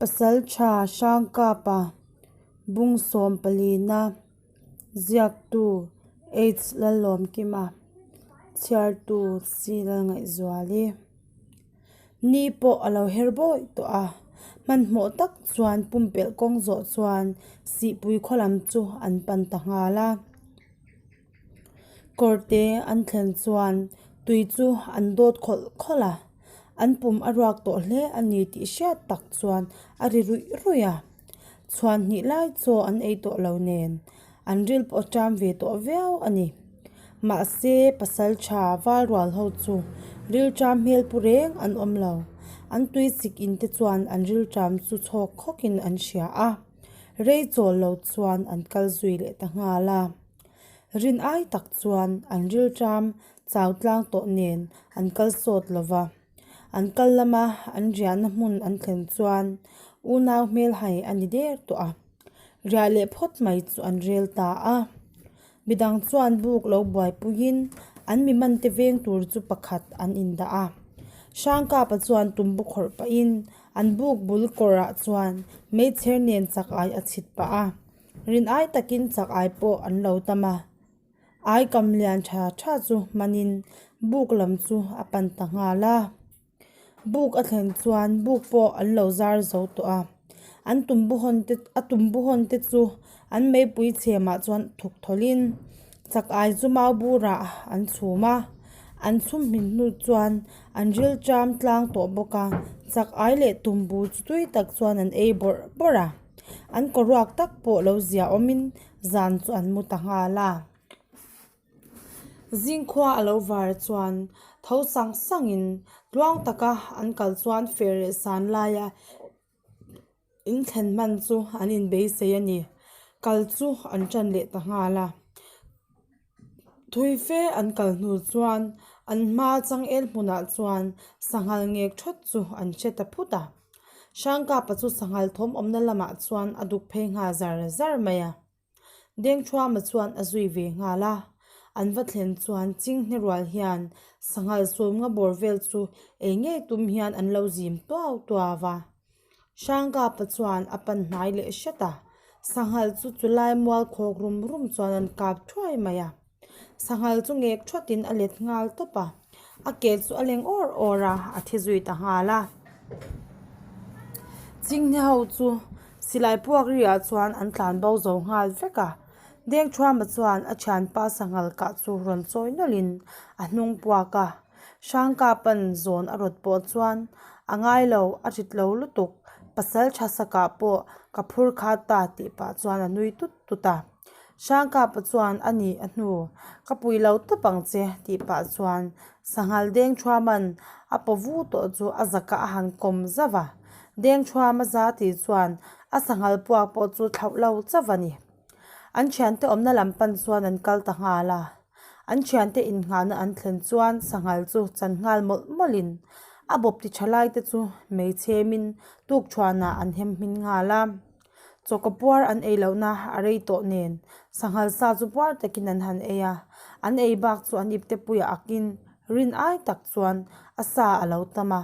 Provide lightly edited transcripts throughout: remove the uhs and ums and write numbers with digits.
Pasaltha Hrangkapa bung sawmpalina ziaktu H Lalawmkima chhiartu C Lalngaihzuali Ni pawh a lo her bawi tawh a, hmanhmawh tak chuan pumpelh kawng zawh chuan Sihpui khaw lam chu an pan ta nghal a. Kawrte an thlen chuan tui chu an dawt khawlh khawlh a, an pum a ruak tawh hle a ni tih hriat tak chuan a ri ruih ruih a. Chhuan hnih lai chaw an ei tawh lo nen an ril pawh a ṭam ve tawh viau a ni. Mahse pasal tha val rual ho chu ril ṭam hmel pu reng an awm lo, an tui sik in te chuan an ril ṭam chu chhawk khawkin an hria a. Rei chawl lo chuan an kal zui leh ta nghal a. Rin ai tak chuan an rilṭam chau tlang tawh nen an kal sawt lo va. An kal lama an riahna hmun an thlen chuan unau hmelhai a ni der tawh a. Riah leh phawt mai chu an rel ta a. Midang chuan buk lo buaipuiin an mi mante veng tur chu pakhat an indah a. Hrangkapa chuan tumbu khawrh pahin An buk bul kawrah chuan meichher nen chak ai a chhit pah a, rin ai takin chak ai pawh an lo tam a. Ai kam lian tha tha chu hmanin buk lam chu a pan ta nghal a. Buk a thlen chuan buk pawh an lo zar zo tawh a, an tumbu hawn te a tumbu hawn te chu an meipui chhemah chuan thuk thawlhin chak ai chu mau burah an chhum a, an chhum hmin hnu chuan an ril ṭam tlang tawh bawk a, chak ai leh tumbu chu tui tak chuan an ei bawrh bawrh a, an kaw ruak tak pawh lo zia awmin zan chu an mu ta nghal a. Zingkhua a lo var chuan tho sang sangin tluang taka an kal chuan fer leh san laia In thlen hman chu an inbeisei a ni. Kal chu an ṭan leh ta nghal a. Thui fe an kal hnu chuan an hma changel hmunah chuan sanghal ngek ṭhawt chu an hre ta phut a. Hrangkapa chu sanghal thawm awmna lamah chuan a duk phei nghal zar zar mai a. Dengthuama chuan a zui ve nghal a, an va thlen chuan chinghne rual hian sanghal sawmnga bawr vel chu ei ngei tum hian an lo zim tuau tuau a. Hrangkapa chuan a pan hnai leh hret a, sanghal chu chulai mual khawk rum rum chuan an kap thuai mai a. Sanghal chu ngek thawtin a let nghal tawp a, a ke chu a leng awr awr a, a thi zui ta nghal a. Chinghne ho chu silai puak riah chuan an tlan bo zo nghal vek a, Dengthuama chuan a thianpa sanghal kah chu rawn chawi nawlhin a hnung puak a, Hrangkapan zawn a rawt pawh chuan a ngai lo, a rit lo lutuk, pasal tha sakah pawh ka phur kha ta tih pah chuan a nui tut tut a. Hrangkapa chuan a nih a hnu, Ka pui lo tawp ang che tih pah chuan sanghal Dengthuaman a paw vu tawh chu a zakah a han kawm zauh a. Dengthuama za tih chuan a sanghal puak pawh chu thlauh lo chauh a ni. An thiante awmna lam pan chuan an kal ta nghal a. An thiante innghahna an thlen chuan sanghal chu chan nghal mawlh mawlhin a bawp ti tha laite chu meichhemin tukthuanah an hem hmin nghal a. Chawkaw puar an ei lohna a rei tawh nen sanghal sa chu puar takin an han ei a, an ei bak chu an ipte puiah akin rin ai tak chuan a sa a lo tam a,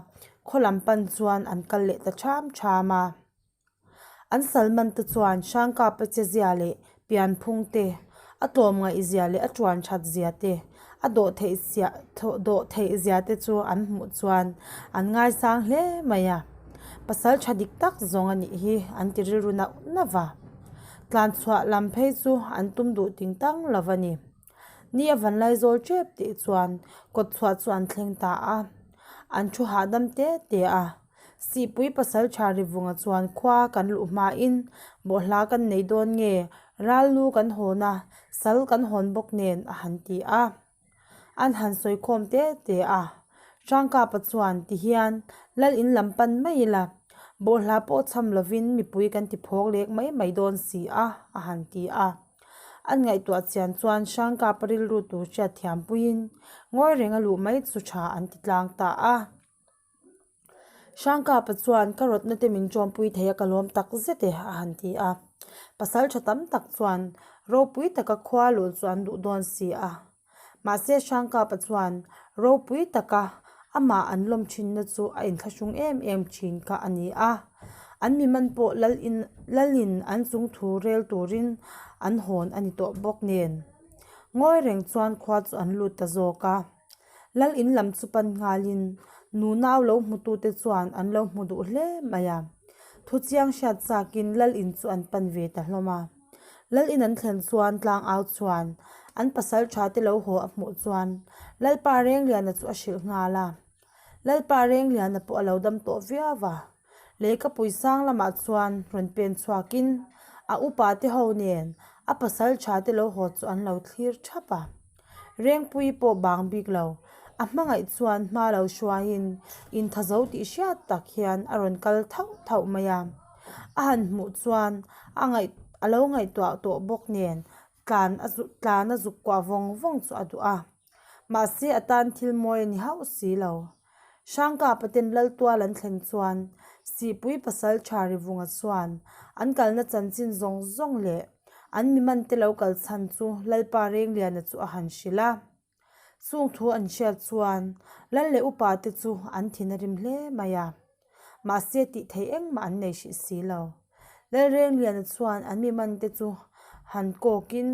khaw lam pan chuan an kal leh ta ṭham ṭham a. An salman te chuan Hrangkapa che zia leh pianphung te, a tlawmngaih zia leh a ṭuan ṭhat zia te, a dawh theih zia dawh theih zia te chu an hmuh chuan an ngaisang hle mai a. Pasal tha dik tak zawng a nih hi an ti rilru nauh nauh va. Tlan chhuah lam phei chu an tum duh ting tang lo va ni. Ni a van lai zawl tep tih chuan kawt chhuah chu an thleng ta a. An thu hahdam te te a. Sihpui pasal tha Rivunga chuan khua kan luh hmain bawhhla kan nei dawn nge ral lu kan hawn a, sal kan hawn bawk nen a han ti a. An han sawi khawm te te a. Hrangkapa chuan ti hian lal in lam pan mai ila, bawhhla pawh cham lovin mipui kan ti phawk lek mai mai dawn si a, a han ti a. An ngaihtuah chian chuan Hrangkapa rilru tur hriat thiam puiin ngawi renga luh mai chu tha an ti tlang ta a. Hrangkapa chuan ka rawtna te min ṭawmpui thei a ka lawm tak zet e a han ti a. Pasal ṭha tam tak chuan ropui taka khua luh chu an duh dawn si a. Mahse Hrangkapa chuan ropui taka amah an lawm ṭhinna chu a inthlahrung em em ṭhin kha a ni a. An mi man pawh lal in lalin an chung thu rel turin an hawn a ni tawh bawk nen. Ngawi reng chuan khua chu an lut ta zawk a. Lal in lam chu pan nghalin nunau lo hmutute chuan an lo hmu duh hle mai a. Thu chiang hriat chakin lal in chu an pan ve ta hlawm a. Lal in an thlen chuan tlangau chuan an pasal tha te lo haw a hmuh chuan Lalpa Rengliana chu a hrilh nghal a. Lalpa Rengliana pawh a lo dam tawh viau a. Lehkhapui sang lamah chuan rawn pen chhuakin a upa te ho nen a pasal tha te lo haw chu an lo thlir thap a. Rengpui pawh bang bik lo, a hmangaih chuan hma lo hruaiin inthazo tih hriat tak hian a rawn kal thauh thauh mai a. A han hmuh chuan a ngaih a lo ngaihtuah tawh bawk nen tlan a zuk tlan a zuk kuah vawng vawng chu a duh a. Mahse a tan thil mawi a ni hauh si lo. Hrangkapa ten Laltual an thlen chuan Sihpui pasal tha Rivunga chuan an kalna chanchin zawng zawng leh an mi mante lo kal chhan chu Lalpa Rengliana chu a han hrilh a. Chung thu an hriat chuan Lal leh upa te chu an thin a rim hle mai a. Mahse tih theih engmah an nei hrih si lo. Lalrengliana chuan an mi mante chu han kawkin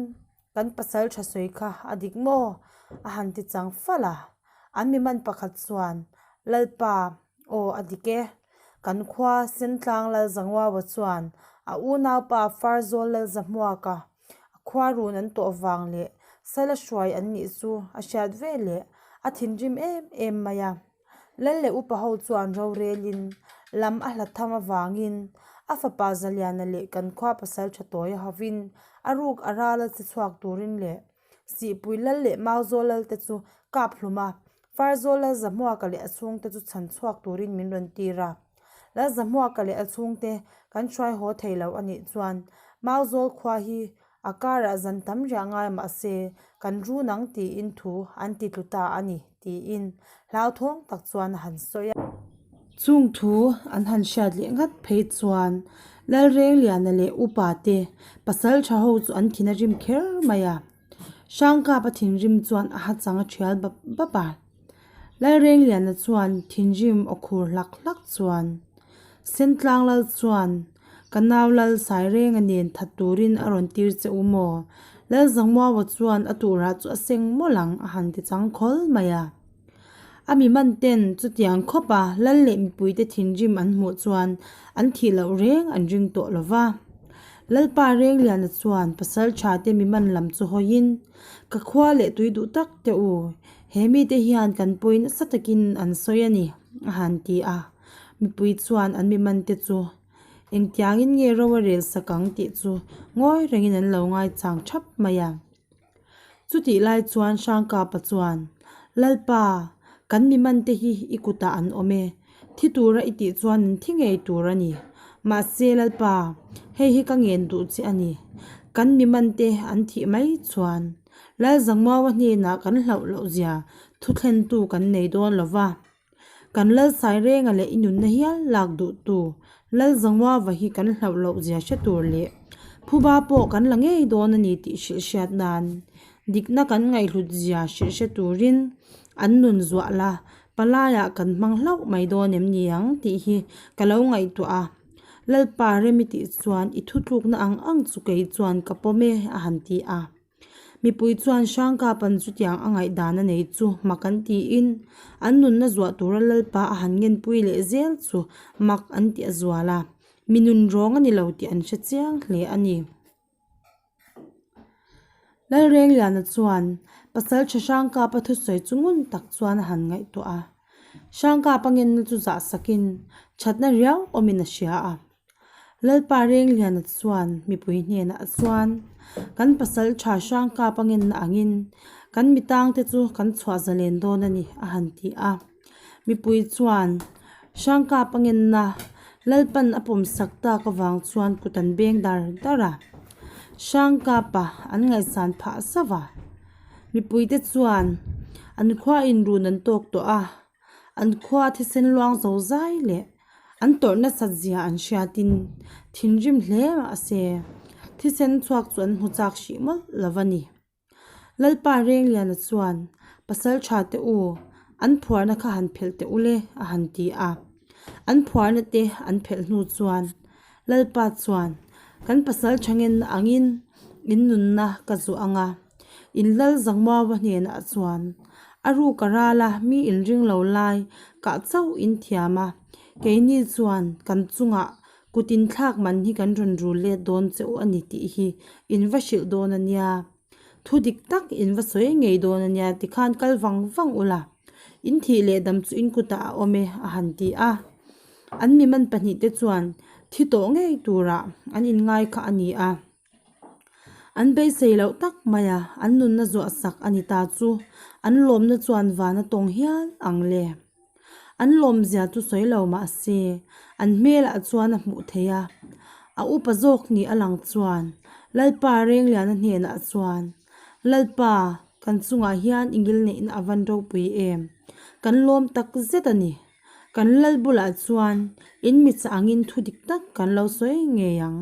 Kan pasal tha sawi kha a dik maw? A han ti chang fal a. An mi man pakhat chuan, Lalpa, aw a dik e. Kan khua Sentlang Lalzanguaua chuan a unaupa Farzawl Lalzahmuaka a khua run an tawh vang leh sala hruai an nih chu a hriat ve leh a thinrim em em mai a. Lal leh upa ho chuan rorelin lam a hlat tham avangin a fapa Zaliana leh kan khua pasal tha tawi a hovin a ruk a ral a che chhuak turin leh Sihpui lal leh Mauzawl lal te chu kap hlum a, Farzawl lal Zahmuaka leh a chhungte chu chhan chhuak turin min rawn tir a. Lal Zahmuaka leh a chhungte kan hruai haw thei lo a nih chuan Mauzawl khua hi A karah zan tam riah ngai mah se kan run ang tiin thu an ti tlu ta a ni tiin hlauthawng tak chuan a han sawi a. Chung thu an han hriat leh ngat phei chuan Lalrengliana leh upa te pasal tha ho chu an thin a rim kher mai a. Hrangkapa thinrim chuan a hachang a thial bap bap a. Lalrengliana chuan thinrim aw khur hlak hlak chuan Sentlang lal chuan ka nau lal Sairenga nen that turin a rawn tir che u maw? Lalzangmuaua chuan a turah chu a seng mawlh ang a han ti chang khawl mai a. A mi man ten chutiang khawp a lal leh mipuite thinrim an hmuh chuan an thih loh reng an ring tawh lo va. Lalpa Rengliana chuan pasal tha te mi man lam chu hawiin ka khua leh tui duh tak teh u He mite hian kan pawi nasa takin an sawi a ni, a han ti a. Mipui chuan an mi mante chu engtiangin nge ro a rel sak ang tih chu ngawi rengin an lo ngaichang thap mai a. Chutih lai chuan Hrangkapa chuan, Lalpa, kan mi mante hi i kutah an awm e. Thi tura i tih chuan an thi ngei tur a ni. Mahse Lalpa, hei hi ka ngen duh che a ni. Kan mi mante an thih mai chuan Lalzangmuaua hnenah kan hlauh loh zia thuthlentu kan nei dawn lo va. Kan Lalsairenga leh i nunna hial lak duhtu Lalzangmuaua hi kan hlauh loh zia hre tur leh phuba pawh kan la ngei dawn a ni tih hrilh hriat nan dikna kan ngaihhlut zia hrilh hre turin an nun zuah la palaiah kan hmang hlauh mai dawn em ni ang tih hi ka lo ngaihtuah a. Lalpa Remi tih chuan i thutlukna ang ang chu kei chuan ka pawm e a han ti a. Mipui chuan Hrangkapan chutiang a ngaihdan a nei chu mak an tiin an nunna zuah tura Lalpa a han ngenpui leh zel chu mak an ti a zual a, mi nun rawng a ni lo tih an hre chiang hle a ni. Lalrengliana chuan pasal tha Hrangkapa thusawi chu ngun tak chuan a han ngaihtuah a. Hrangkapa ngenna chu zah sakin thatna riau awmin a hria a. Lalpa Rengliana chuan mipui hnenah chuan kan pasal tha Hrangkapa ngenna angin kan mitangte chu kan chhuah zalen dawn a ni a han ti a. Mipui chuan Hrangkapa ngenna Lalpan a pawm sak tak avang chuan kut an beng dar dar a. Hrangkapa an ngaihsan phah zauh a. Mipuite chuan an khua inrun an tawk tawh a, an khua thisen luang zo zai leh an tawrh nasat zia an hriatin thinrim hle mahse thisen chhuak chu an hmu chak hrih mawlh lo a ni. Lalpa Rengliana chuan pasal tha te u an phuarna kha han phelh teh u le a han ti a, an phuarna te an phelh hnu chuan. Lalpa chuan, Kan pasal thangenna angin in nunna ka zuah ang a, in lal Zangmuaua hnenah chuan a ruk a ral a, mi inring lo lai kah chauh in thiam a, keini chuan kan chungah kut inthlak man hi kan rawn rul let dawn che u a ni tih hi in va hrilh dawn a nia. Thu dik tak in va sawi ngei dawn a nia tikhan kal vang vang ula, in thih leh dam chu in kutah a awm e a han ti a. An mi man pahnihte chuan thi tawh ngei turah an inngai kha a ni a. An beisei loh tak mai a, an nunna zuah sak a ni ta chu an lawmna chuan van a tawng hial ang le. An lawmzia chu sawi lo mah se, an hmelah chuan a hmuh theih a. A upa zawk nih a lang chuan Lalpa Rengliana hnenah chuan, Lalpa, kan chungah hian i ngilneihna a van ropui em? Kan lawm tak zet a ni. Kan lal bulah chuan in michah angin thu dik tak kan lo sawi ngei ang.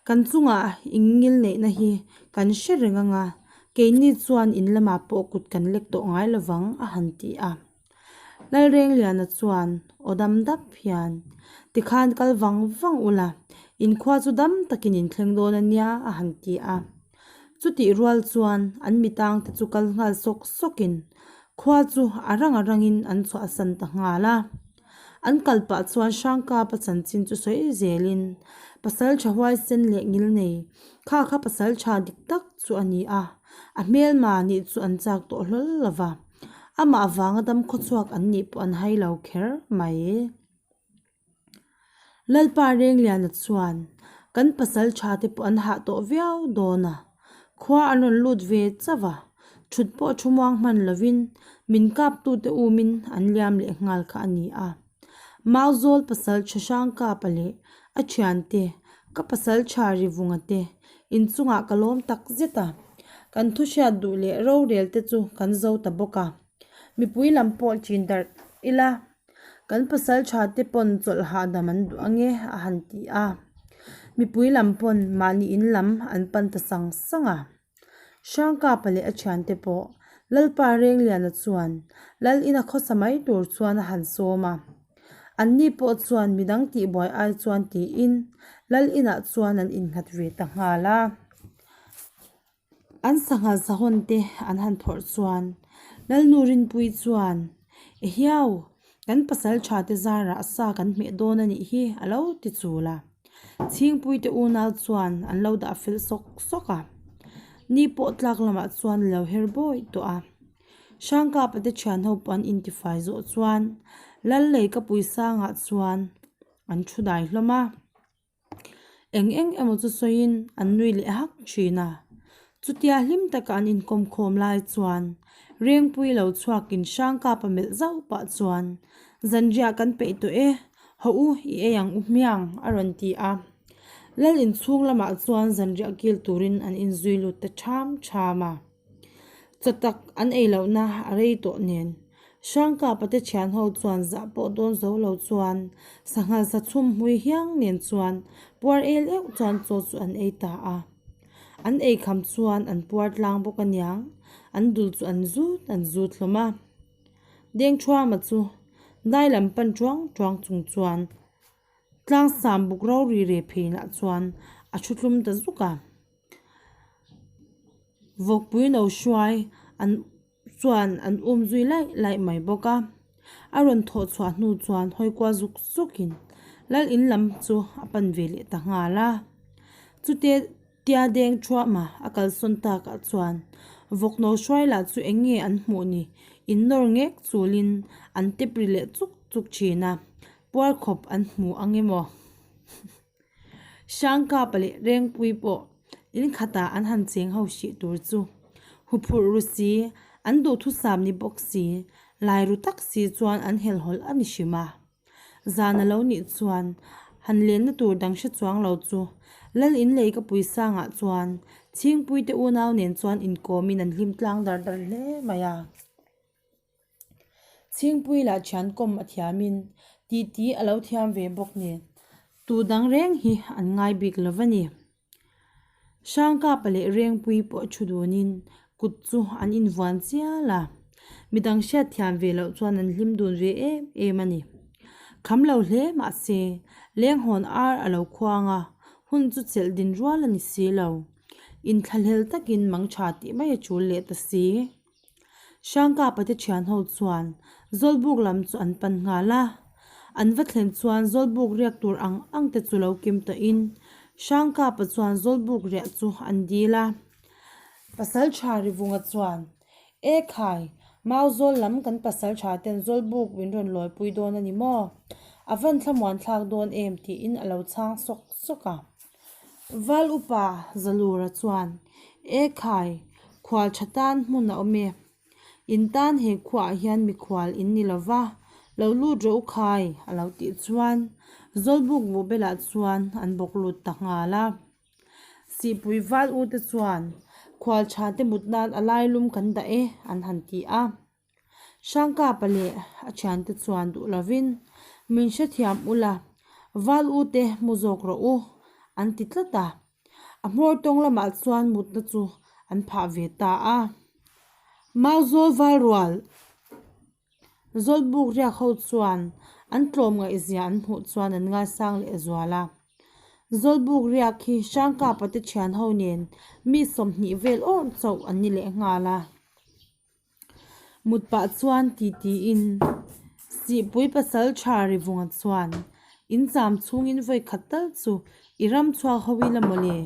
Kan chungah i ngilneihna hi kan hre reng anga, keini chuan in lamah pawh kut kan lek tawh ngai lovang a han ti a. Lalrengliana chuan aw dam dap hian, Tikhan kal vang vang ula, in khua chu dam takin in thleng dawn a nia a han ti a. Chutih rual chuan an mitangte chu kal nghal sawk sawkin khua chu a rang a rangin an chhuahsan ta nghal a. An kal pah chuan Hrangkapa chanchin chu sawi zelin pasal tha huaisen leh ngil nei kha kha pasal tha dik tak chu a ni a, a hmelma nih chu an chak tawh hlawl lo va, amah avanga dam khawchhuak an nih pawh an hai lo kher mai. Lalpa Rengliana chuan kan pasal tha te pawh an hah tawh viau dawn a, khua an rawn lut ve chauh a, thut pawh thu muang hman lovin min kap tute umin an liam leh nghal kha a ni a. Mauzawl pasal tha hrang kapa leh a thiante ka pasal tha Rivunga te inchungah ka lawm tak zet a, kan thu hriat duh leh rorel te chu kan zo ta bawk a, mipui lam pawh chin darh ila. Kan pasal tha te pawn chawlh hahdam an duh ange a han ti a, mipui lam pawn mahni in lam an pan ta sang sang a. Hrangkapa leh a thiante pawh Lalpa Rengliana chuan Lal ina khawsa mai tur chuan a han sawm a, anni pawh chuan midang tihbuai ai chuan tiin Lal inah chuan an innghat ve ta nghal a. An sanghal sahawn te an han phawrh chuan Lalnu Rinpuii chuan, Ehiau, kan pasal tha te zarah sa kan hmeh dawn a nih hi a lo ti chul a. Chhingpui te unau chuan an lo dah fel sawk sawk a. Ni pawh tlak lamah chuan a lo her bawi tawh a. Hrangkapa te thian ho pawh an intifai zawh chuan Lallei ka puisangah chuan an thu dai hlawm a. Eng eng emaw chu sawiin an nui leh hak thin a, chutia hlim taka an inkawm khawm lai chuan Rengpui lo chhuakin Hrangkapa melh zauh pah chuan Zanriah kan peih tawh e, haw u i ei ang u hmiang a rawn ti a. Lal inchhung lamah chuan zanriah kil turin an inzui lut ta ṭham ṭham a. Chaw tak an ei lohna a rei tawh nen Hrangkapa te thian ho chuan zah pawh dawn zo lo chuan sanghal sa chhum hmui hiang nen chuan puar el euh chuan chaw chu an ei ta a. An ei kham chuan an puar tlang bawk aniang an dul chu an zut an zut hlawm a. Dengthuama chu dai lam pan tuang tuang chung chuan tlangsam buk rori re pheinah chuan a thu tlum ta zuk a. Vawkpui no hruai an chuan an um zui laih laih mai bawk a, a rawn thawh chhuah hnu chuan hawi kual zuk zukin lal in lam chu a pan ve leh ta nghal a. Chute tia deng thuama a kalsawn takah chuan vawkno hruai lah chu eng nge an hmuh ni in nawr ngek chulin an tep ri leh chuk chuk thin a, puar khawp an hmu ang emaw. Hrangkapa leh Rengpui pawh in khatah an han cheng ho hrih tur chu huphurh ru si, an duhthusam ni bawk si, lai ru tak si chuan an helhawlh a ni hrim a. Zan a lo nih chuan han lenna tur dang hre chuang lo chu Lal in lei ka pui sangah chuan Chhingpuite unau nen chuan inkawmin an hlim tlang dar dar hle mai a. Chhingpui lah thian kawm a thiamin titi a lo thiam ve bawk nen tu dang reng hi an ngai bik lo va ni. Hrangkapa leh Rengpui pawh thu dunin kut chu an invuan chial a, midang hriat thiam ve loh chuan an hlim dun ve em em a ni. Kham lo hle mah se, lenghawn ar a lo khuang a, hun chu chelh din rual a ni si lo. Inthlahlel takin mang tha tih mai a tul leh ta si. Hrangkapa te thian ho chuan Zawlbuk lam chu an pan nghal a. An va thlen chuan Zawlbuk riak tur ang ang te chu lo kim tawhin Hrangkapa chuan Zawlbuk riah chu an dil a. Pasal tha Rivunga chuan, E khai, Mauzawl lam kan pasal tha ten Zawlbuk min rawn lawipui dawn a ni maw? A van thlamuan thlak dawn em tiin a lo chhang sawk sawk a. Val upa Zalura chuan, E khai, khual tha tan hmun a awm e. In tan he khuaah hian mikhual in ni lo va, lo lut rawh u khai, a lo tih chuan Zawlbuk buhbelah chuan an bawk lut ta nghal a. Sihpui val u te chuan, Khual tha te mut nan a lailum kan dah e, an han ti a. Hrangkapa leh a thiante chuan duh lovin, Min hrethiam ula, val u te mu zawk rawh u, an ti tlat a. A hmawr tawng lamah chuan mutna chu an phah ve ta a. Mauzawl val rual Zawlbuk riak ho chuan an tlawm ngaihzia an hmuh chuan an ngaisang leh zual a. Zawlbuk riak hi Hrangkapa te thian ho nen mi 20 vel awrh chauh an ni leh nghal a. Mut pah chuan ti tiin Sihpui pasal tha Rivunga chuan in cham chhungin vawi khat tal chu i ram chhuak ho ila mawle.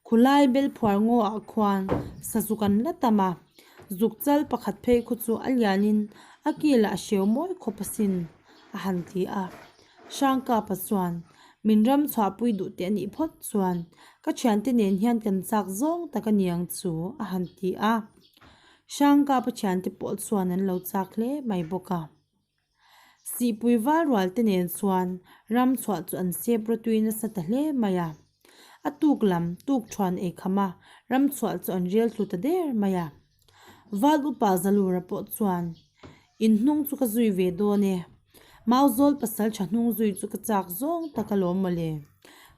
Khulai bel phuar ngaw ah khuan sazuk an la tam a, zuk chal pakhat phei khu chu a lianin a kilah a hreu mawi khawp asin a han ti a. Hrangkapa chuan min ram chhuahpui duh teh anih phawt chuan ka thiante nen hian kan chak zawng tak a niang chu a han ti a. Hrangkapa thiante pawh chuan an lo chak hle mai bawk a. Sihpui val rual te nen chuan ram chhuah chu an sep rawtui nasa ta hle mai a. A tuk lam tuk thuan ei kham a, ram chhuah chu an rel thlu ta der mai a. Val upa Zalura pawh chuan, In hnung chu ka zui ve dawn e. Mauzawl pasal tha hnung zui chu ka chak zawng tak alawm mawle.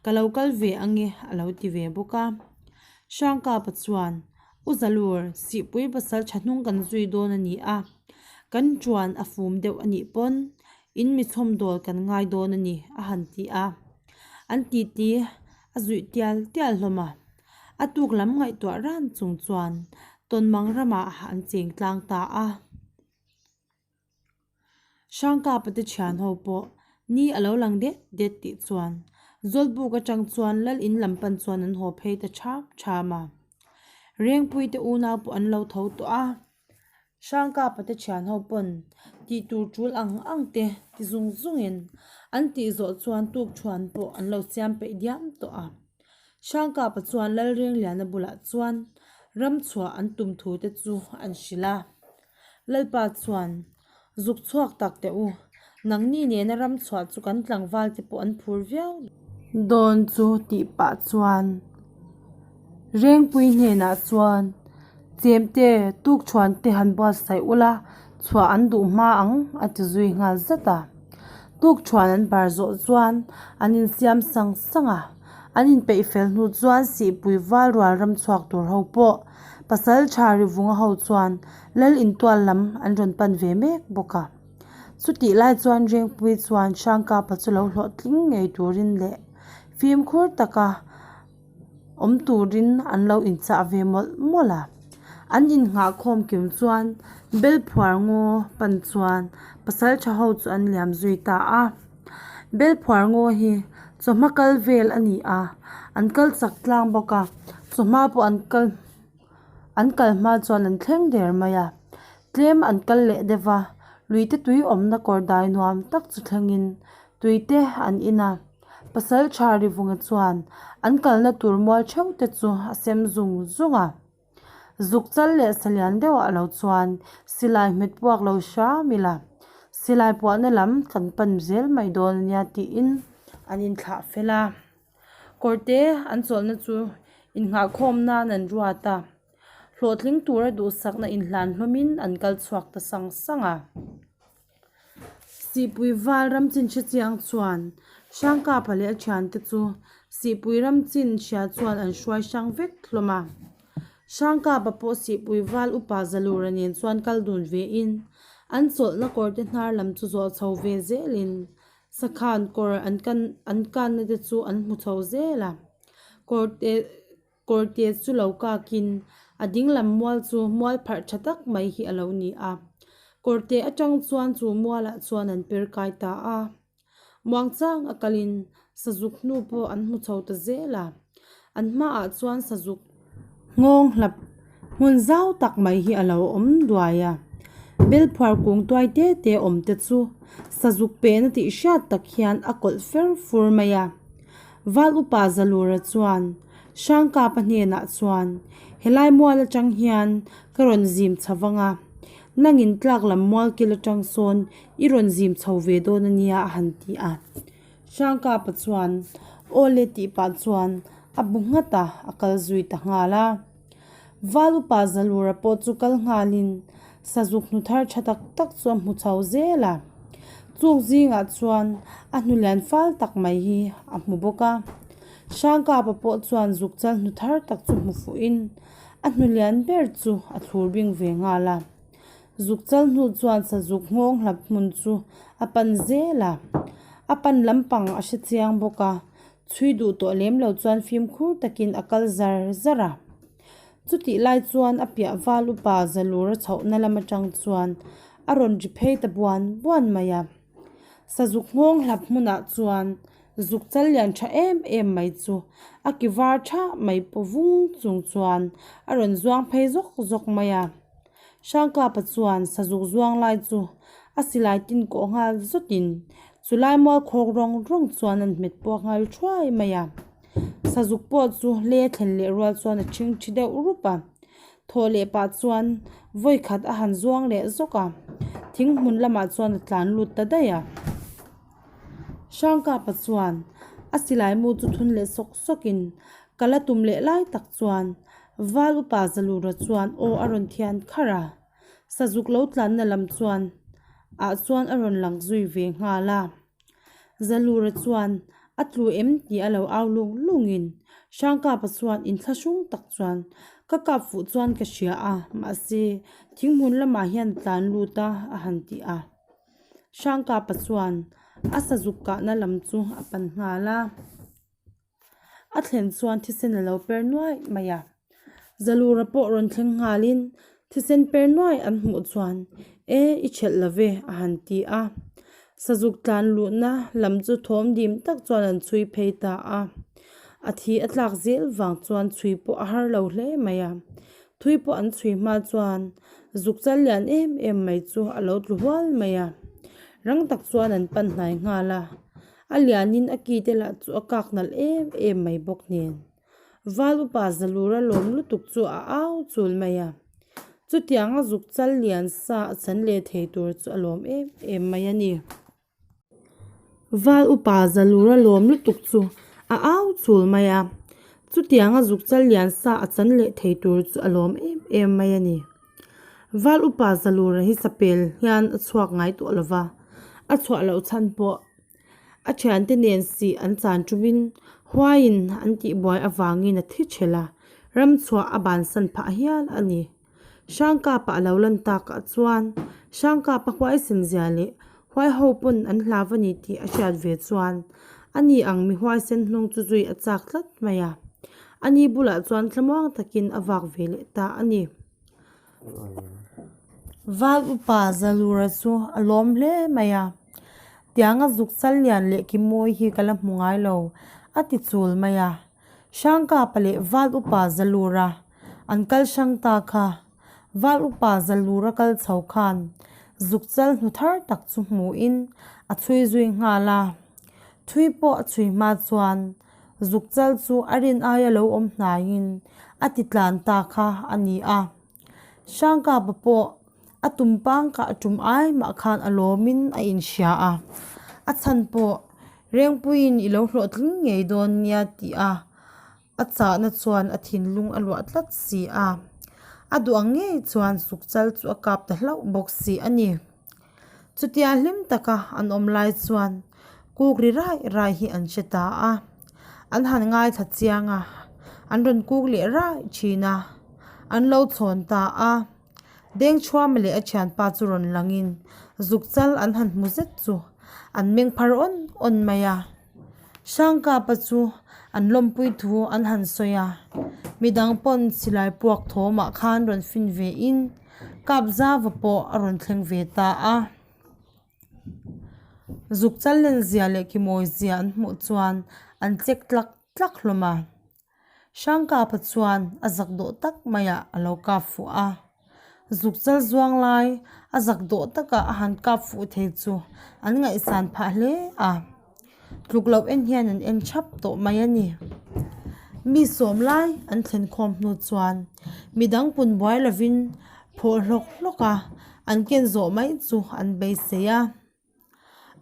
Ka lo kal ve ange a lo ti ve bawk a. Hrangkapa chuan, U Zalur, Sihpui pasal tha hnung kan zui dawn a ni a, kan ṭuan a fum deuh a nih pawn in mi chhawmdawl kan ngai dawn a ni, a han ti a. An titi a zuih tial tial hlawm a. A tuk lam ngaihtuah ran chung chuan Tawnmang ramah an cheng tlang ta a. Hrangkapa te thian ho pawh ni a lo lang det det tih chuan Zawlbuk atang chuan lal in lam pan chuan an haw phei ta ṭham ṭham a. Rengpui te unau pawh an lo tho tawh a, Hrangkapa te thian ho pawn tih tur ṭul ang ang te ti zung zungin an tih zawh chuan tukṭhuan pawh an lo siam peih diam tawh a. Hrangkapa chuan Lalrengliana bulah chuan ramchhuah an tum thu te chu an hrilh a. Lalpa chuan, Zuk chhuak tak teh u, nangni nena ram chhuah chu kan tlangval te pawh an phur viau dawn chu tih pah chuan Rengpui hnenah chuan Chemte tukṭhuan te han buatsaih ula chhuah an duh hma ang a ti zui nghal zat a. Tukṭhuan an bar zawh chuan an insiam sang sang a, an inpeih fel hnu chuan Sihpui val rual ram chhuak tur ho pawh Pasal tha Rivunga ho chuan Lal intual lam an rawn pan ve mek bawk a. Chutih lai chuan Rengpui chuan Hrangkapa chu lo hlawhtling ngei turin leh fimkhur taka awm turin an lo inchah ve mawlh mawlh a. An innghahkhawm kim chuan Belphuar ngaw pan chuan pasal tha ho chu an liam zui ta a. Belphuar ngaw hi chawhma kal vel a ni a, an kal chak tlang bawk a, chawhma pawh an kal an kal hma chuan an thleng der mai a, tlem an kal leh deuh va, luite tui awmna kawr dai nuam tak chu thlengin tuite an in a, pasal tha Rivunga chuan an kalna tur mual theuh te chu a sem zung zung a. Zuk chal leh salian deuhah lo chuan silai hmet puak lo hram ila, silai puahna lam kan pan zel mai dawn ania tiin an inthlah fel a. Kawrte an chawlhna chu innghahkhawm nan an ruat a, hlawhtling tura duhsakna inhlan hlawmin an kal chhuak ta sang sang a. Sihpui val ram chin hre chiang chuan Hrangkapa leh a thiante chu Sihpui ram chin hria chuan an hruai hrang vek hlawm a. Hrangkapa pawh Sihpui val upa Zalura nen chuan kal dun ve in an chawlhna kawrte hnar lam chu zawh chho ve zelin. Sakhan kawr an kan an kanna te chu an hmu chho zel a kawr te kawr te chu lo kak in a ding lam mual chu mual pharh tha tak mai hi a lo ni a kawr te atang chuan chu mual ah chuan an per kai ta a muangchang a kal in sazuk hnu pawh an hmu chho ta zel a an hmaah chuan sazuk nghawng hlap hmun zau tak mai hi a lo awm duai a bel phuar kung tuai te te awm te chu sazuk pehna tih hriat tak hian a kawlh fer fur mai a val upa Zalura chuan Hrangkapa hnenah chuan helai mual atang hian ka rawn zim chho vang a nangin tlak lam mual kil atang sawn i rawn zim chho ve dawn ania a han ti a. Hrangkapa chuan aw le tih pah chuan a bu nghat a, a kal zui ta nghal a. Val upa Zalura pawh chu kal nghalin sazuk hnu thar tha tak tak chu a hmu chho zel a. Chuk zingah chuan a hnu lian fal tak mai hi a hmu bawk a. Hrangkapa pawh chuan zuk chal hnu thar tak chu hmu fuhin a hnu lian ber chu a thlur bing ve nghal a. Zuk chal hnu chuan sazuk nghawng hlap hmun chu a pan zel a, a pan lampang a hre chiang bawk a, chhui duh tawh lem lo chuan fimkhur takin a kal zar zar a. Chutih lai chuan a piah val upa Zalura chhohna lam atang chuan a rawn ri phei ta buan buan mai a. Sazuk nghawng hlap hmunah chuan zuk chal lian tha em em mai chu a ki var thah mai paw vung chung chuan a rawn zuang phei zawk zawk mai a. Hrangkapa chuan sazuk zuang lai chu a silai tin kawh nghal zawtin chulai mual khawk rawng rawng chuan an hmet puak nghal thuai mai a. Sazuk pawh chu hle thlen leh rual chuan a ṭhing ṭhi deuh rup a, thawh leh pah chuan vawi khat a han zuang leh zawk a, thing hmun lamah chuan a tlan lut ta daih a. Hrangkapa chuan a silai mu chu thun leh sawk sawkin ka la tum leh lai tak chuan Val upa Zalura chuan aw a rawn thian kharh a, Sazuk lo tlanna lam chuan ah chuan a rawn lang zui ve nghal a. Zalura chuan a tlu em tih a lo au lung lungin Hrangkapa chuan inthlahrung tak chuan ka kap fuh chuan ka hria a, mahse thinghmun lamah hian tlan lut a a han ti a. Hrangkapa chuan a sazuk kahna lam chu a pan nghal a. A thlen chuan thisen a lo per nuai mai a. Zalura pawh rawn thleng nghalin thisen per nuai an hmuh chuan e i ṭhelh lo ve a han ti a. Sazuk tlan luhna lam chu thawm dim tak chuan an chhui phei ta a. A thi a tlak zel vang chuan chhui pawh a har lo hle mai a. Thui pawh an chhui hma chuan zuk chal lian em em mai chu a lo tlu hual mai a. Rang tak chuan an pan hnai nghal a. A lianin a ki te lah chu a kak nalh em em mai bawk nen. Val upa Zalura lawm lutuk chu a au chul mai a. Chutianga zuk chal lian sa a chan leh thei tur chu a lawm em em mai a ni. Val upa Zalura lawm lutuk chu a au chul mai a. Chutianga zuk chal lian sa a chan leh thei tur chu a lawm em em mai a ni. Val upa Zalura hi sapel hian a chhuak ngai tawh lo va, a chhuah loh chhan pawh a thiante nen sih an chan tumin huaiin an tihbuai avangin a thi thelh a, ram chhuah a bansan phah hial a ni. Hrangkapa a lo lan takah chuan Hrangkapa huaisen zia leh huai ho pawn an hlau a ni tih a hriat ve chuan ani ang mi huaisen hnung chu zui a chak tlat mai a, ani bulah chuan thlamuang takin a vak ve leh ta a ni. Val upa Zalura chu a lawm hle mai a, tianga zuk chal lian leh ki mawi hi ka la hmu ngai lo a ti chul mai a. Hrangkapa leh Val upa Zalura an kal hrang ta kha. Val upa Zalura kal chho khan zuk chal hnu thar tak chu hmuhin a chhui zui nghal a. Thui pawh a chhui hma chuan zuk chal chu a rin aia lo awm hnaiin a ti tlan ta kha a ni a. Hrangkapa pawh a tum pangkah tum ai mah khan a lawmin a inhria a, a chhan pawh Rengpuiin i lo hlawhtling ngei dawn nia tih a a chahna chuan a thinlung a luah tlat si a. A duh ang ngei chuan suk chal chu a kap ta hlauh bawk si a ni. Chutia hlim taka an awm lai chuan kuk ri rai rai hi an hre ta a, an han ngaithla chiang a, an rawn kuk leh rai thin a, an lo chhawn ta a. Dengchhuama leh a thianpa chu rawn langin zuk chal an han hmu zet chu. an meng phar awn awn mai a. Hrangkapa chu an lawmpui thu an han sawi a, midang pawn silai puak thawmah khan rawn fin ve in Kapzava pawh a rawn thleng ve ta a. Zuk chal len zia leh kimawi zia an hmuh chuan an chek tlak tlak hlawm a. Hrangkapa chuan a zak dawh tak maiah a lo kap fuh a. Zuk chal zuang lai a zak dawh takah a han kap fuh thei chu an ngaihsan phah hle a. Tluk loh en hian an en thap tawh mai a ni. Mi sawm lai an thlen khawm hnu chuan midang pun buai lovin phawh hlawk hlawk a, an ken zawh mai chu an beisei a.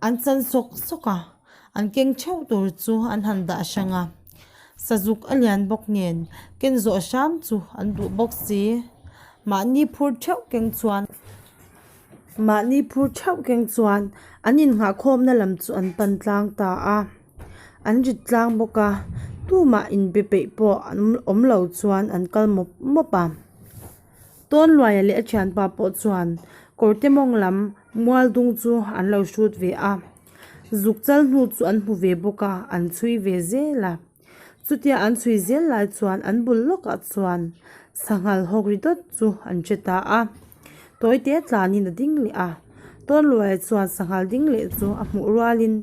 An chan sawk sawk a, an keng theuh tur chu an han dah hrang a. Sazuk a lian bawk nen ken zawh hram chu an duh bawk si. Mahni phur theuh keng chuan. Mahni phur theuh keng chuan an innghahkhawmna lam chu an pan tlang ta a, an rit tlang bawk a, tumah inbe peih pawh an awm lo chuan an kal mawp mawp a. Tawnluaia leh a thianpa pawh chuan kawrte mawng lam mual dung chu an lo hrut ve a, zuk chal hnu chu an hmu ve bawk a, an chhui ve zel a. Chutia an chhui zel lai chuan an bul lawkah chuan sanghal hawk ri dawt chu an hre ta a. Tawite tlanin a ding leh a, Tawnluaia chuan sanghal ding leh chu a hmuh rualin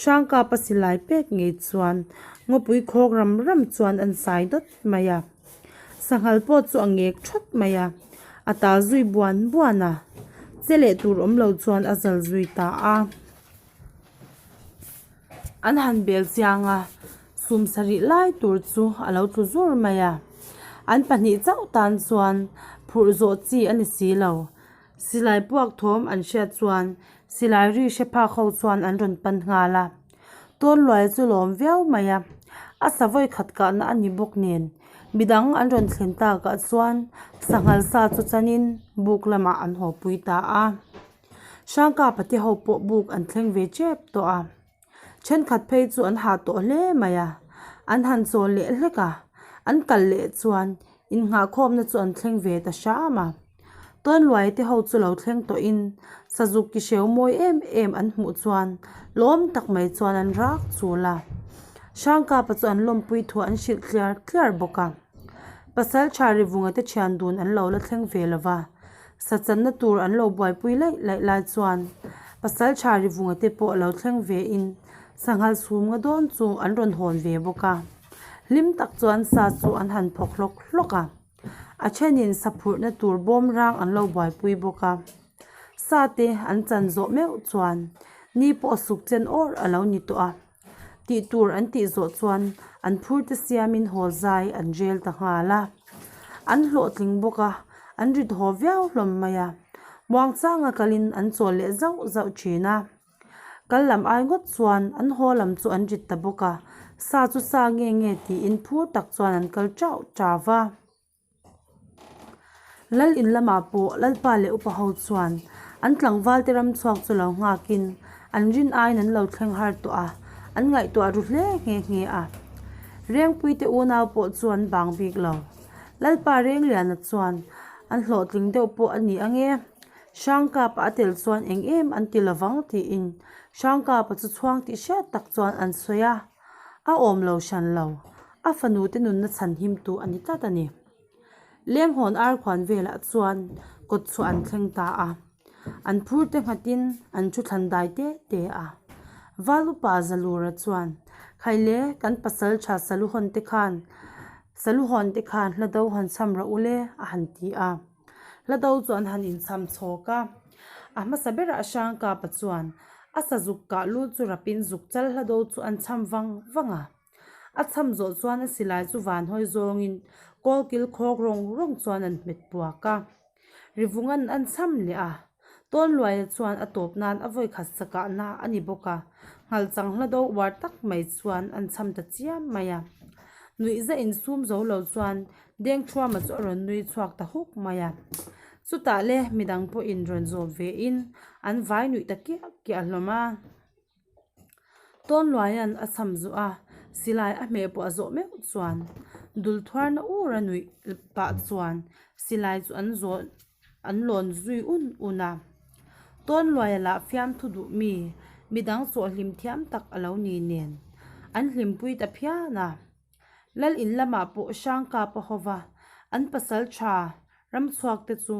Hrangkapa silai pek ngei chuan ngawpui khawk ram ram chuan an sai dawt mai a. Sanghal pawh chu a ngek thawt mai a, a tal zui buan buan a, che leh tur awm lo chuan a zal zui ta a. An han bel chiang a, sum sarih lai tur chu a lo tlu zur mai a. An pahnih chauh tan chuan phurh zawh chi a ni si lo. Silai puak thawm an hriat chuan silai ri hre phak ho chuan an rawn pan nghal a. Tawnluai chu lawm viau mai a, a sa vawi khat kahna a ni bawk nen midang an rawn thlen takah chuan sanghal sa chu chanin buk lamah an haw pui ta a. Hrangkapa te ho pawh buk an thleng ve tep tawh a, thenkhat phei chu an hah tawh hle mai a, an han chawl leh hlek a, an kal leh chuan innghahkhawmna chu an thleng ve ta hram a. Tawnluai te ho chu lo thleng tawhin sazuk ki hreu mawi em em an hmuh chuan lawm tak mai chuan an rak chul a, Hrangkapa chu an lawmpui thu an hrilh tliar tliar bawk a. Pasal tha Rivunga te thian dun an lo la thleng ve lo va. Sachanna tur an lo buaipui laih laih lai chuan pasal tha Rivunga te pawh lo thleng ve in sanghal chhum nga dawn chu an rawn hawn ve bawk a. Hlim tak chuan sa chu an han phawk hlawk hlawk a. A thenin sa phurhna tur bawm rang an lo buaipui bawk a. Sa te an chan zawh meuh chuan ni pawh suk chen awr a lo ni tawh a. Tih tur an tih zawh chuan an phur te siamin haw zai an rel ta nghal a. An hlawhtling bawk a, an rit haw viau hlawm mai a. Muangchanga kalin an chawl leh zauh zauh thin a. Kal lam ai ngawt chuan an haw lam chu an rit ta bawk a, sa chu sa nge nge tiin phur tak chuan an kal chauh chau va. Lal in lamah pawh Lalpa leh upa ho chuan an tlangval te ram chhuak chu lo nghakin an rin aiin an lo thleng har tawh a, an ngaihtuah ru hle nghe nghe a. Rengpui te unau pawh chu an bang bik lo. Lalpa Rengliana chuan an hlawhtling deuh pawh a ni ange, Hrangkapa a tel chuan eng em an ti lovang tiin Hrangkapa chu chhuang tih hriat tak chuan an sawi a. A awm lo hran lo, a fanu te nunna chhan him tu a ni tlat a ni. Lenghawn arkhuan velah chuan kawt chhuah an thleng ta a, an phur te nghatin an thu thlan dai te te a. Val upa Zalura chuan, Khaile, kan pasal tha Saluhawn te khan Saluhawn te khan hla do han chham rawh u le, a han ti a. Hla do chu an han inchham chhawk a. A hmasa berah Hrangkapa chuan a sazuk kah lu chu rapin zuk chal hla do chu an chham vang vang a. A chham zawh chuan a silai chu van hawi zawngin kawlkil khawk rawng rawng chuan an hmet puak a. Rivungan an chham leh a. Tawnluaia chuan a tawp nan a vawi khat sakahna a ni bawk a, nghalchang hla do uar tak mai chuan an chham ta chiam mai a. Nuihza insum zo lo chuan Dengthuama chu a rawn nui chhuak ta huk mai a. Chutah le midang pawhin rawn zawm ve in an vai nuih ta kiah kiah hlawm a. Tawnluaia'n a chham zuh a, silai a hmeh pawh a zawh meuh chuan dul thuarna ur a nuih pah chuan silai chu an zawh an lawn zui un un a. Tawnluaia lah fiamthu duh mi. Midang chawh hlim thiam tak a lo ni nen an hlimpui ta phian a. Lal in lamah pawh Hrangkapa hova an pasal tha ramchhuak te chu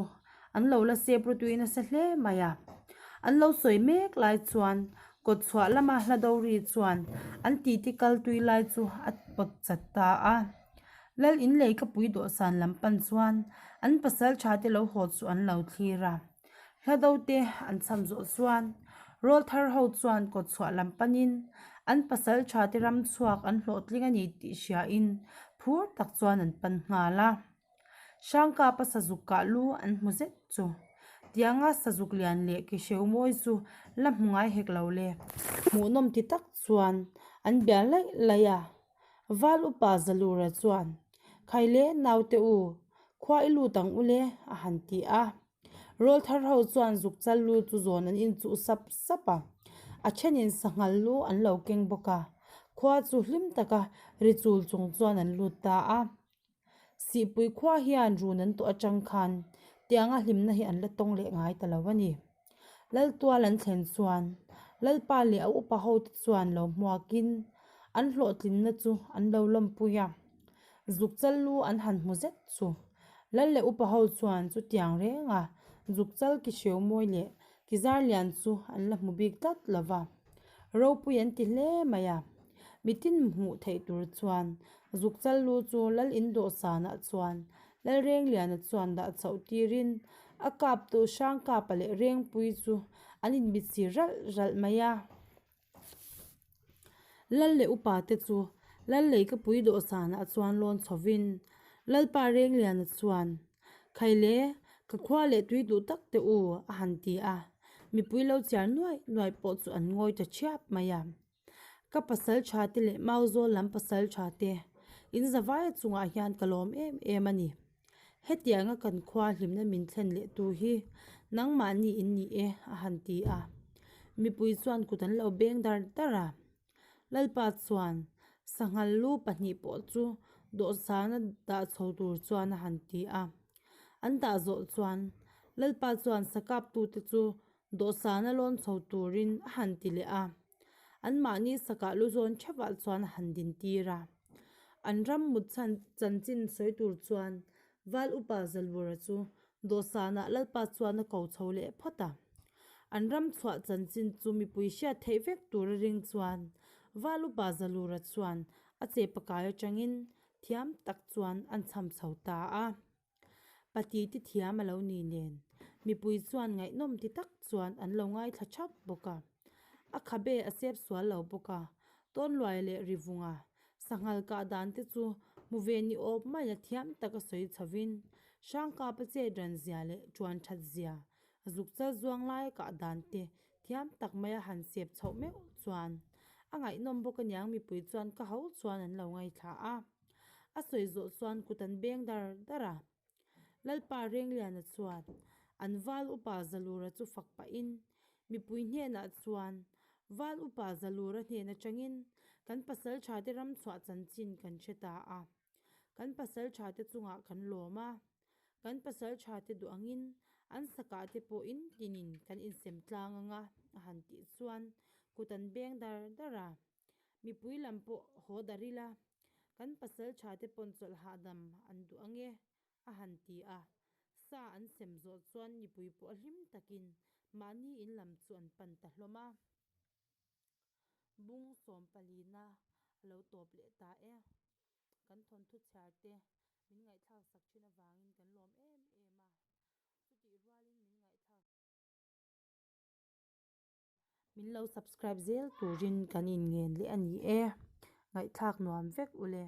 an lo la sep rutui nasa hle mai a. An lo sawi mek lai chuan kawtchhuah lama hla do ri chuan an titi kal tui lai chu a pawt chat ta a. Lal in lei ka pui dawhsan lam pan chuan an pasal tha te lo haw chu an lo thlir a. Hla do te an cham zawh chuan rawlthar ho chuan kawtchhuah lam panin an pasal tha te ram chhuak an hlawhtling a ni tih hriain phur tak chuan an pan nghal a. Hrangkapa sazuk kah lu an hmu zet chu tianga sazuk lian leh ke hreu mawi chu la hmu ngai hek lo le. Hmuhnawm ti tak chuan an bia laih laih a. Val upa Zalura chuan, Khaile naute u, khua i lut ang u le, a han ti a. Rawlthar ho chuan zuk chal lu chu zawn an inchuh sap sap a, a thenin sanghal lu an lo keng bawk a, khua chu hlim taka ri chul chung chuan an lut ta a. Sihpui khua hian run an tawh atang khan tianga hlimna hi an la tawng leh ngai ta lo a ni. Laltual an thlen chuan Lalpa leh a upa hote chuan lo hmuakin an hlawhtlinna chu an lo lawmpui a. Zuk chal lu an han hmu zet chu Lal leh upa ho chuan chutiang renga zuk chal ki hreu mawi leh ki zar lian chu an la hmu bik tlat lo va. Ropui an ti hle mai a. Mitin hmuh theih tur chuan zuk chal lu chu Lal in dawhsanah chuan Lalrengliana chuan dah chhoh tirin a kaptu Hrangkapa leh Rengpui chu an inmitsir ralh ralh mai a. Lal leh upa te chu Lal Leikapui dawhsanah chuan lawn chhovin Lalpa Rengliana chuan, Khaile, ka khua leh tui duh tak teh u, a han ti a. Mipui lo chiar nuaih nuaih pawh chu an ngawi ta thiap mai a. Ka pasal tha te leh Mauzawl lam pasal tha te in zavaia chungah hian ka lawm em em a ni. Hetianga kan khua hlimna min thlen leh tu hi nangmahni in ni e a han ti a. Mipui chuan kut an lo beng dar dar a. Lalpa chuan sanghal lu pahnih pawh chu dawhsana dah chho tur chuan a han ti a. An dah zawh chuan Lalpa chuan sakaptute chu Dawhsana lawn chho turin a han ti leh a, anmahni sakah lu zawn theuhah chuan a han din tir a. An ram mut chhan chanchin sawi tur chuan Val Upa Zalura chu dawhsanah Lalpa chuan a ko chho leh phawt a. An ram chhuah chanchin chu mipui hriat theih vek tura ring chuan Val Upa Zalura chuan a chepakai atangin thiam tak chuan an cham chho ta a. Pati ti thiam a lo ni nen, mipui chuan ngaihnawm ti tak chuan an lo ngaithla thap bawk a. A khabe a sep sual lo bawk a, Tawnluai leh Rivunga sanghal kah dan te chu hmu ve ni awp mai a thiam tak a sawi chhovin, Hrangkapa chet ran zia leh tuan that zia, zuk chal zuang lai a kah dan te thiam tak mai a han sep chhoh meuh chuan a ngaihnawm bawk aniang mipui chuan ka ho chuan an lo ngaithla a. A sawi zawh chuan kut an beng dar dar a. Lalpa Rengliana chuan an Val Upa Zalura chu fak pahin mipui hnenah chuan Val Upa Zalura hnen atangin kan pasalthate ramchhuah chanchin kan hre ta a. Kan pasalthate chungah kan lawm a. Kan pasalthate duh angin an sakah te pawh in tinin kan insem tlang anga a han tih chuan kut an beng dar dar a. Mipui lam pawh haw dar ila, kan pasal tha te pawn chawlh hahdam an duh ange, a han ti a. Sa an sem zawh chuan mipui pawh a hlim takin mahni in lam chu an pan ta hlawm a. Bung sawm palina a lo tawp leh ta e. Kan thawnthu chhiar te min ngaihthlak sak thin avangin kan lawm em em a, chutih rualin min ngaihthlak. Min lo subscribe zel turin kan inngen leh a ni e. Ngaihthlak nuam vek ule.